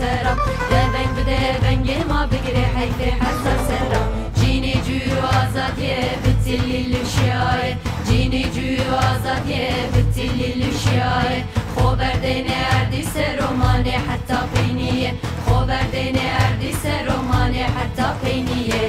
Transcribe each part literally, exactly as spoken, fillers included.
Deveng bi devengê ma bigire heyfê hezar serra. Cînî cû azadiyê bi tilî lûşiyayê. Cînî cû azadiyê bi tilî lûşiyayê. Xo berdêne erdî seromanê heta peyniyê. Xo berdêne erdî seromanê heta peyniyê.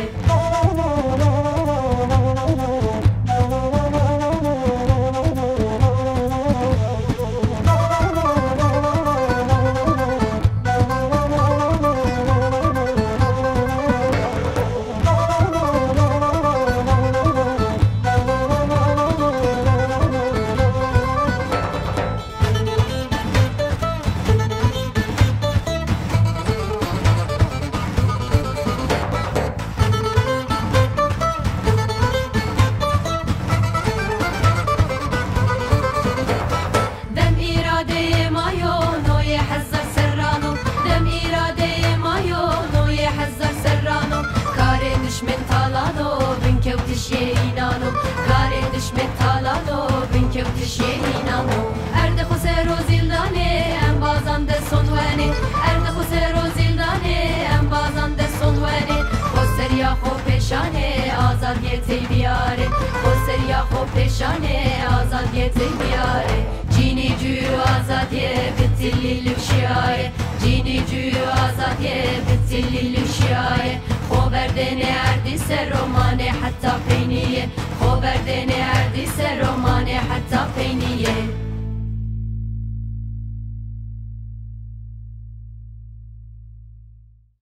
Dem îradeyê mayo noyê hezar serrano. Dem îradeyê mayo noyê hezar serrano. Karê dişmên talano, binkewtişiyê înano. Karê dişmên talano, binkewtişiyê înano. Erdê xo ser o zîldanê, embazan de son wenê. Erdê xo ser o zîldanê, embazan de son wenê. Xo seriya xo pêşanê, azadiyê tey biyarê. Xo seriya xo pêşanê, azadiyê tey biyarê. Cînî cû azadiyê bi tilî lûşiyayê. Cînî cû azadiyê bi tilî lûşiyayê. Xo berdêne erdî seromanê heta peyniyê. Xo berdêne